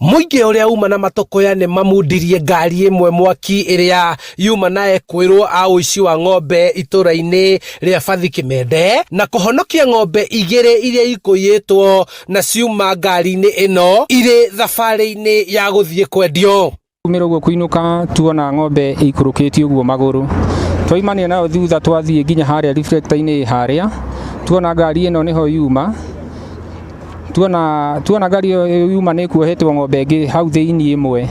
Mũingĩ ũrĩa uma na matũkũya nĩ mamundirie ngari ĩmwe mwaki ĩrĩa yuma na ekwĩrwo a ũici wa ng'ombe itũra-inĩ rĩa Bathi Kĩmende na kũhonokia ng'ombe igĩrĩ iria ikũiyĩtwo na ciuma ngari-inĩ ĩno irĩ thabarĩ-inĩ ya gũthiĩ kwendio. Tumĩra ũguo kũinũka tuona ng'ombe ĩikũrũkĩtie ũguo magũrũ. Twaimania nayo thutha twathiĩ nginya harĩa reflector-inĩ harĩa, tuona ngari ĩno nĩho yuma. Tuona tuona ngari ĩyo yuma nĩ kuohetwo ng'ombe ĩngĩ hau thĩinĩ ĩmwe.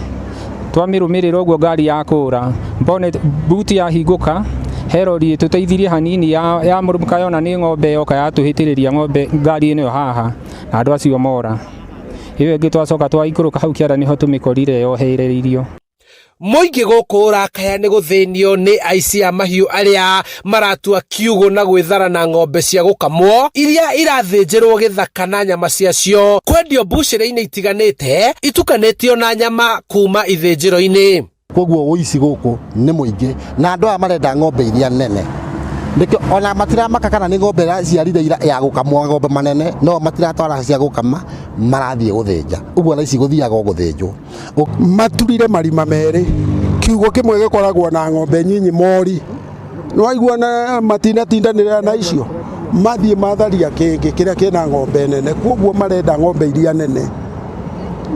Twamĩrũmĩrĩra ũguo ngari ya kũra, bonnet boot yahingũka, he rori ĩtũteithirie hanini yamũrũmũka yona nĩ ng'ombe yoka yatũhĩtĩrĩria ng'ombe ngari ĩno haha na andũ acio mora. Ĩyo ĩngĩ twacoka twaikũrũka hau kĩanda nĩho tũmĩkorire yohereirio. Mũingĩ gũkũ ũrakaya nĩ gũthĩnio nĩ aici a mahiũ arĩa maratua kiugũ na gwĩthara na ng'ombe cia gũkamwo iria irathĩnjĩrwo gĩthaka na nyama ciacio kwendio mbucĩrĩ-inĩ itiganĩte itukanĩtio na nyama kuma ithĩnjĩro-inĩ. Koguo ũici gũkũ nĩ mũingĩ na andũ aya marenda ng'ombe iria nene, nĩkĩo ona matiramaka kana nĩ ng'ombe ĩraciarire ira ya gũkamwo ng'ombe manene, no matiratwara cia gũkama, marathiĩ gũthĩnja. Ũguo thaa ici gũthiaga o gũthĩnjwo. Maturire marima merĩ, kiugũ kĩmwe gĩkoragwo na ng'ombe nyinyi mori, nĩwaigua na matinatindanĩrĩra na icio, mathiĩ matharia kĩngĩ kĩrĩa kĩna ng'ombe nene, koguo marenda ng'ombe iria nene,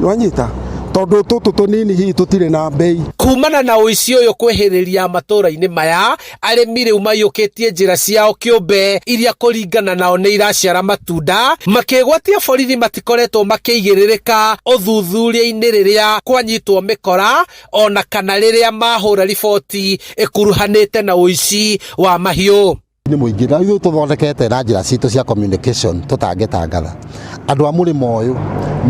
nĩwanyita, tondũ tũtũ tũnini hihi tũtirĩ na mbei. Kumana na ũici ũyũ kwĩhĩrĩria matũra-inĩ maya, arĩmi rĩu maiyũkĩtie njĩra ciao kĩũmbe iria kũringana nao nĩ iraciara matunda, makĩgwatia borithi matikoretwo makĩigĩrĩrĩka ũthuthuria-inĩ rĩrĩa kwanyitwo mĩkora ona kana rĩrĩa mahũra riboti ĩkuruhanĩte na ũici wa mahiũ. Nĩ mũingĩ na ithuĩ tũthondekete na njĩra citũ cia communication tũtangĩtangatha. Andũ a mũrĩmo ũyũ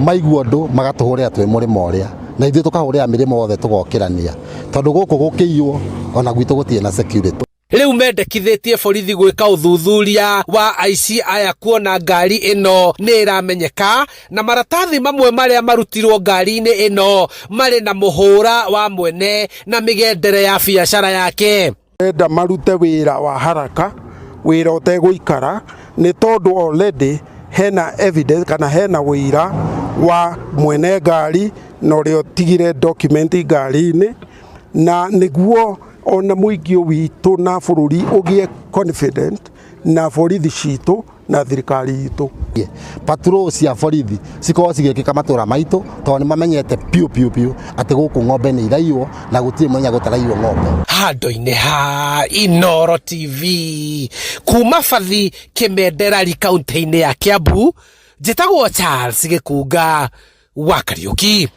maigua ũndũ magatũhũrĩra twĩ mũrĩmo ũrĩa na ithuĩ tũkahũrĩra mĩrĩmo yothe tũgokĩrania tondũ gũkũ gũkĩiywo ona gwitũ gũtirĩ na security. Rĩu mendekithĩtie borithi gwĩka ũthuthuria wa aici aya kuona ngari ĩno nĩ ĩramenyeka na maratathi mamwe marĩa marutirwo ngari-inĩ ĩno marĩ na mũhũra wa mwene na mĩgendere ya biacara yake. Enda marute wĩra wa haraka, wĩra ũtegũikara, nĩ tondũ already hena evidence kana hena ũira wa mwene ngari na ũrĩa ũtigire document ngari-inĩ, na nĩguo ona mũingĩ witũ na bũrũri ũgĩe confident na borithi citũ na thirikari itũ. Patrol cia borithi cikorwo cigĩkĩka matũra maitũ tondũ nĩ mamenyete piũ piũ piũ atĩ gũkũ ng'ombe nĩ iraiywo na gũtirĩ mũthenya gũtaraiywo ng'ombe. Handũ-inĩ ha Inooro TV kuma Bathi Kĩmenderari kaunti-inĩ ya Kiambu, njĩtagwo Charles Gĩkunga wa Kariũki.